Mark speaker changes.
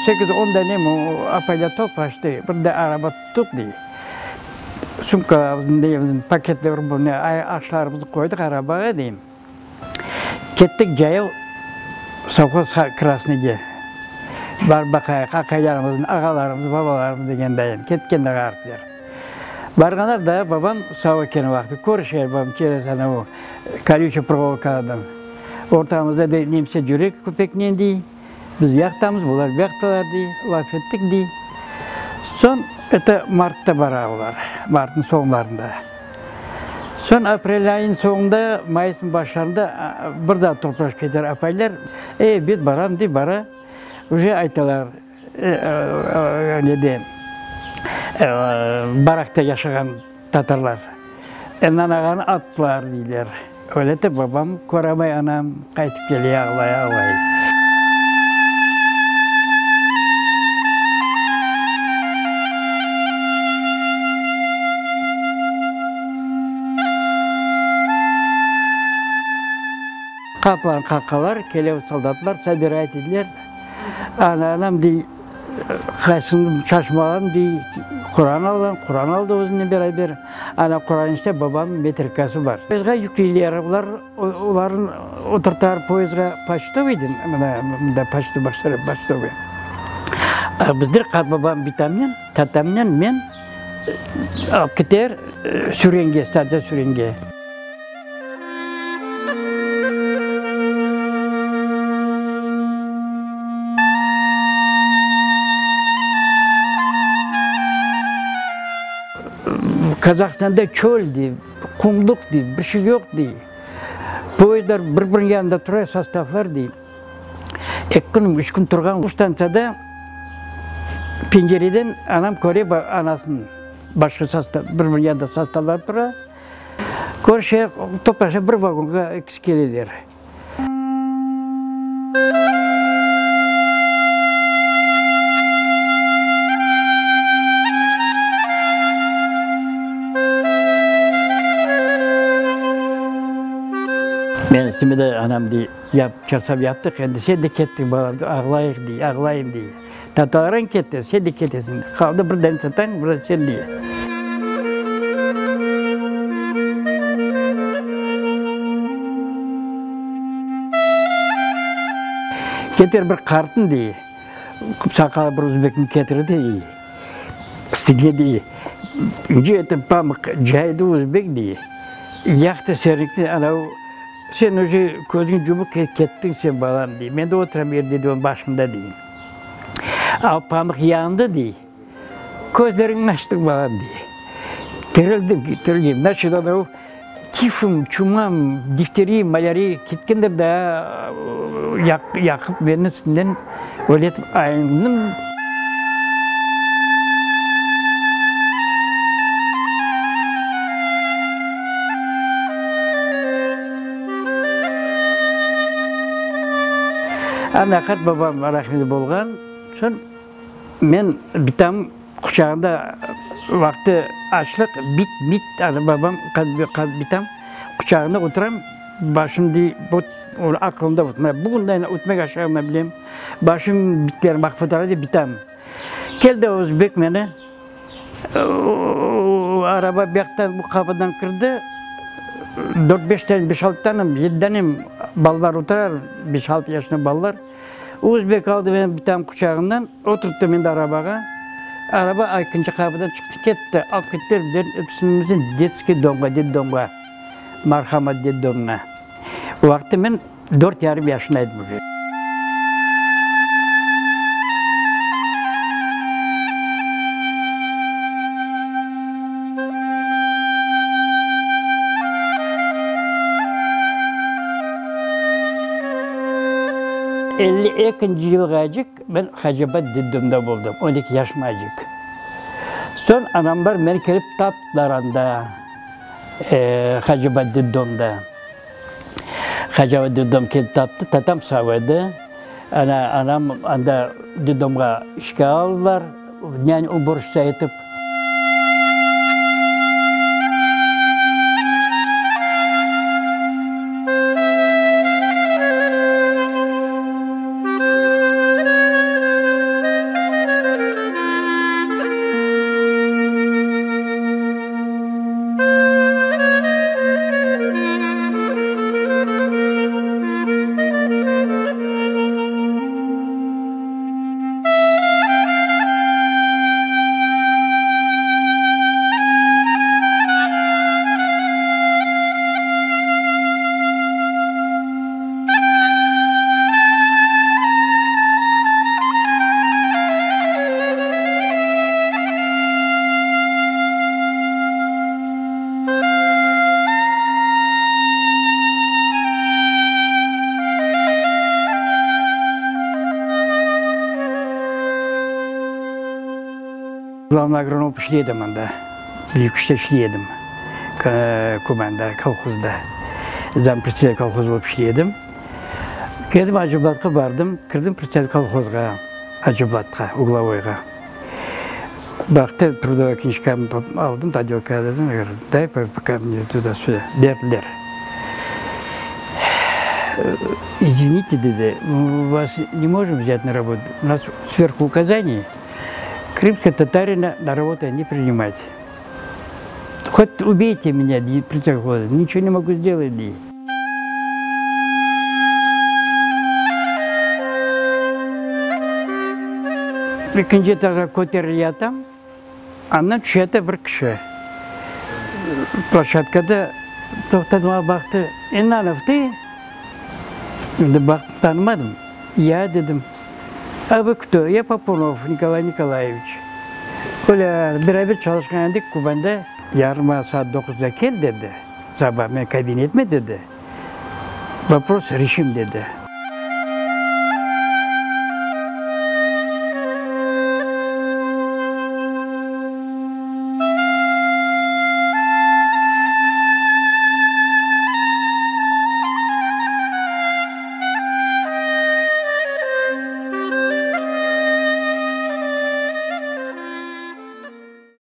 Speaker 1: Sekiz, on dane apaylar toplaştı, bir de araba tuttıq dey. Sumkalarımıznı, neyimizni, paketler, bu ne, aşlarımıznı qoydıq arabağa dey. Kettik cayav sovhoz Krasnıyge. Barıp baqayıq, aqaylarımıznı, ağalarımıznı, babalarımıznı degendayin. Ketkenler ğaripler. Barğanlar daa babam sağ eken vaqtı. Körüşer babam çerez ana o kolючий проволокаdan. Ortamızda dey nemse cüre köpeknen dey. Biz buyaqtamız, bular buyaqtalar dey. Laf ettik dey. Soñ, eto martta bara olar, martnıñ soñlarında. Soñ aprel ayınıñ soñunda, mayısnıñ başlarında bir daa toplaşıp keter apaylar. E, bet baram dey, bara. Uje aytalar, nede, barakta yaşağan tatarlar. Ennan ağanı attılar, deyler. Öyle etip babam köramay anam, qaytıp kele ağlay-ağlay. Qapılarnı qaqalar, kele soldatlar, sobirayt ediler. Ana, anam dey, qaysını şaşmalağan dey, Quran alğan, Quran aldı özünen beraber. Ana, Quran içinde babamnıñ metrikası bar. Poyezdğa yükleyler, olar, olarnı oturtar poyezdğa, poçtovıyden, mına, mında poçta, poçtovıy. Bizler qartbabam bitamnen, tatamnen, men alıp keter Sürenge, stantsiya Sürenge. Qazahstanda çöl dey, qumluq dey, bir şey yoq dey. Poyezdler bir-biriniñ yanında tura, sostavlar dey. Eki kün, üç kün turğan bu stantsiyada pencereden anam köre anasını, başqa sostav, bir-biriniñ yanında sostavlar tura. Körüşe, toplaşa, bir vagonğa ekisi keleler. Men üstüme de anam dey, yap, çarşaf yaptıq, endi sen de kettiñ, balam, ağlayıq dey, ağlayım dey. Tatalarıñ ketti, sen de ketesiñ. Qaldı bir dane tatañ, bir de sen dey. Keter bir qartnı dey, saqalı bir özbekni ketirdi dey, üstüge dey, ince etip pamıq caydı özbek dey, yaqtı sernikni, anavı, sen uje közüñ cumıp kettiñ sen, balam, dey, men de oturam evde dey, onıñ başında dey. Al pamıq yandı, dey, közleriñni açtıñ, balam, dey. Tirildim, tirilgem. Naçit anavı tifim, çumam, difteriya, malâriya ketkendir daa yaqıp meni üstünden öyle etip ayındım. Ana qartbabam rahmetli bolğan soñ men bitam quçağında vaqtı açlıq bit bit ana babam bitam quçağında oturam başım dey aqılımda bugün de ötmek aşağanını bilem başım bitlerim aqıp otura bitam keldi özbek meni Araba buyaqtan, bu qapıdan kirdi, dört-beş tane, beş-altı tane, yedi tane balalar oturar, beş-altı yaşında balalar. Özbek aldı meni bitam quçağından, oturttı meni arabağa. Araba ekinci qapıdan çıqtı ketti, alıp kettiler bizlerni episimizni detskiy domğa, detdomğa. Marhamat detdomına. O vaqıtta men dört yarım yaşında edim uje. 52 yılğacık men Hacıbat detdomda boldım, 12 yaşımacık. Soñ anamlar meni kelip taptılar anda, Hacıbat detdomda. Hacıbat detdom kelip taptı, tatam sağ edi. Ana, anam anda detdomğa işke aldılar, nyan uborşitsa etip. Glavnıy agronom olıp işley edim anda. Büyük işte işley edim. Kubanda, kolhozda. Zampredseditel kolhoz olıp işley edim. Keldim Acıblatqa bardım, kirdim predsedatel kolhozğa, Acıblatqa, Uglovoyğa. Baqtı, trudovaya knijkamnı aldım, todelka dedim, day poka mne tuda-süda, berdiler. İzvinite, dedi, mı vas ne možem vzât na rabotu, u nas sverhu ukazaniye, krımskogo tatarina na rabotu ne prinimat. Hot ubeyte menya, dey, predsedatel, niçego ne mogu sdelat, dey. Ekinci etajğa köterileyatam, andan tüşeyata bir kişi. Ploşçadkada toqtadı, maña baqtı, Ennanov, tı? Endi baqtım, tanımadım. Ya, dedim. A vı kto? Ya Papunov Nikolay Nikolayeviç. Öyle beraber çalışqan edik Kubanda. Yarın maña saat doquzda kel, dedi. Saba men kabinetime, dedi. Vopros reşim, dedi.